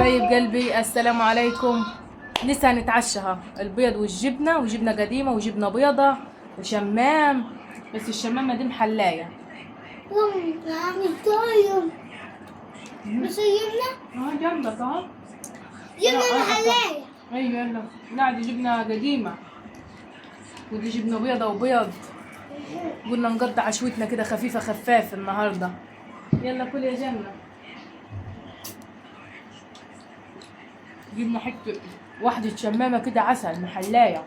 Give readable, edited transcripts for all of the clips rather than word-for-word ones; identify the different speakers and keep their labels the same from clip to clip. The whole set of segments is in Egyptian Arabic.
Speaker 1: حبايب قلبي، السلام عليكم. لسه هنتعشى ها، البيض والجبنه، وجبنه قديمة وجبنه بيضة وشمام، بس الشمامه دي محلايه.
Speaker 2: طيب بس جبنة
Speaker 1: اه جنبك اهو،
Speaker 2: جبنة محلاية.
Speaker 1: ايوه يلا. لا دي جبنه قديمة ودي جبنه بيضة وبيض. قلنا نقضي عشوتنا كده خفيفة خفاف النهارده. يلا كل يا جنة. جبنا حتة واحدة شمامه كده عسل محلايه.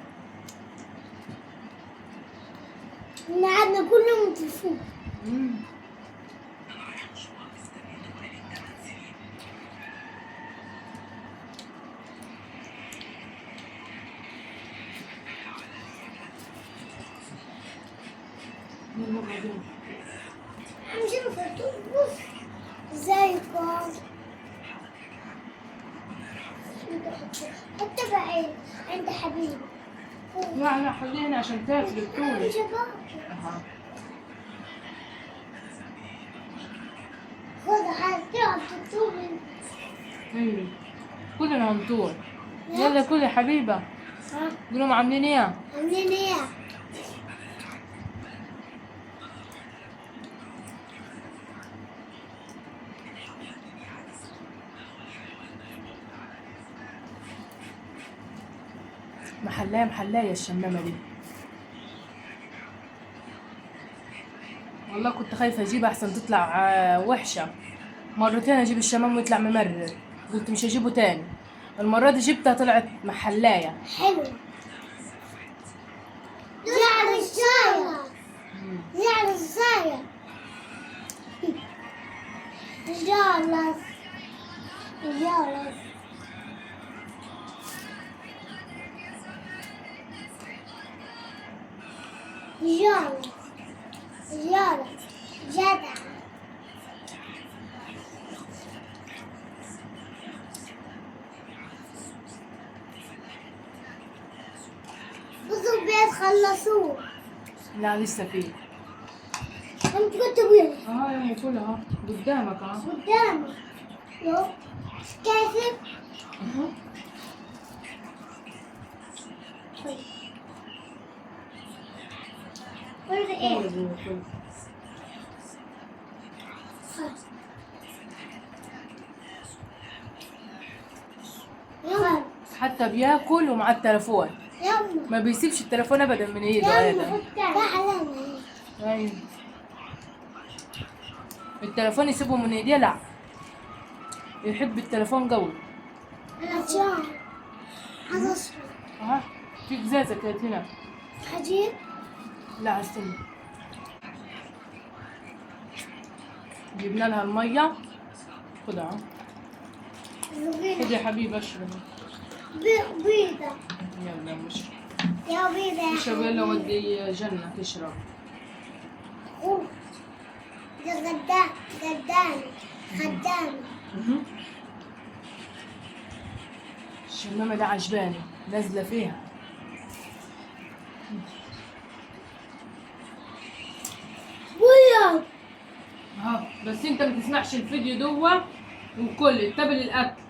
Speaker 2: قعدنا كلهم متفقين. بص ازيكم؟ حتى بعيد عند حبيبي.
Speaker 1: لا لا خليها هنا عشان تاكل الطول.
Speaker 2: خذ حتى الطول.
Speaker 1: ايوه كلنا هنطول. يلا كل يا حبيبه. قولوا عاملين ايه؟
Speaker 2: عاملين ايه؟
Speaker 1: محلايه محلايه الشمامه دي. والله كنت خايفة اجيبها احسن تطلع وحشة. مرتين اجيب الشمام ويطلع ممرر، قلت مش هجيبه تاني. المرة دي جبتها طلعت محلايه
Speaker 2: حلو. زعل الزايا، زعل الزايا، جالس جالس. جالس جالس جدع. بصوا البيت خلصوه.
Speaker 1: لا لسه فيه.
Speaker 2: انت كنت وين؟
Speaker 1: اه يا امي كلها اهو قدامك اهو.
Speaker 2: قدامك. يو كيف؟ طيب. ايه؟
Speaker 1: حتى بياكل ومع التليفون، ما بيسيبش التليفون ابدا من ايده. ادم ايوه التليفون يسيبه من ايديه، لا يحب التليفون قوي.
Speaker 2: انا عايز اشرب.
Speaker 1: اه في ازازة كانت هنا.
Speaker 2: هجيب؟
Speaker 1: لا استنى، جبنا لها المية. خدها خد يا حبيبي اشرب.
Speaker 2: بيضة.
Speaker 1: يلا مش
Speaker 2: يا بيضة
Speaker 1: اشرب. يلا ودي جنة تشرب.
Speaker 2: ده غدانة خدامة.
Speaker 1: الشمامة ده عجباني نازلة فيها.
Speaker 2: بيض.
Speaker 1: ها بس انت ما تسمعش الفيديو دوا وكل اتبل الاكل.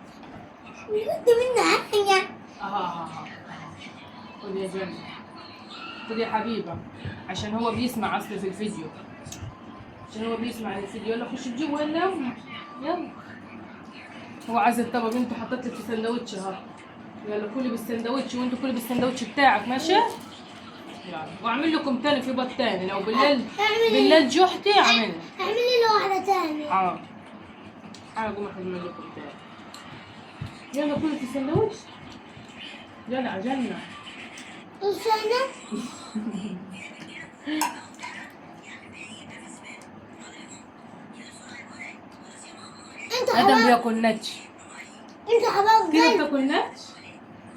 Speaker 2: كنت منه حاجة.
Speaker 1: خد يا جنة، خد يا حبيبة، عشان هو بيسمع اصلا في الفيديو، عشان هو بيسمع الفيديو. يلا خش جوا يلا يلا. هو عايز الطبق، انت حطيت لك في سندوتش اهو. يلا كلي بالسندوتش وانت كلي بالسندوتش بتاعك ماشي؟ يلا واعمل لكم تاني في بط تاني لو بالليل. بالليل جحتي اعمل.
Speaker 2: اعملي له واحدة تاني.
Speaker 1: اه اقوم اعمل لكم تاني. يلا كلي في السندوتش. يلا جنة.
Speaker 2: وصلنا. انت
Speaker 1: ادم بياكل نتش.
Speaker 2: انت حباب
Speaker 1: كده بتاكل نتش؟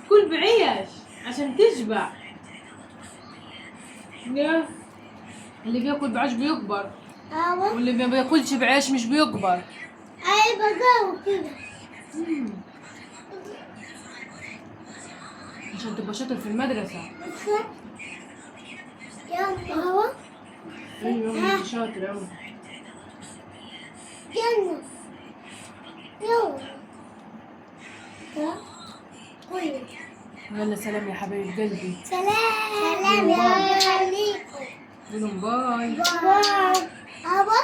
Speaker 1: كل بعيش عشان تشبع. يا اللي بياكل بعيش بيكبر.
Speaker 2: ايوه
Speaker 1: واللي ما بياكلش بعيش مش بيكبر.
Speaker 2: ايوه بجاوب كده.
Speaker 1: عشان تبقى شاطر في المدرسة.
Speaker 2: يا هو
Speaker 1: ايوه شاطر اوي.
Speaker 2: جنة. يلا
Speaker 1: يلا سلام يا حبايب قلبي.
Speaker 2: سلام سلام يا رب يخليكم.
Speaker 1: قولوا bye.
Speaker 2: bye. أبا.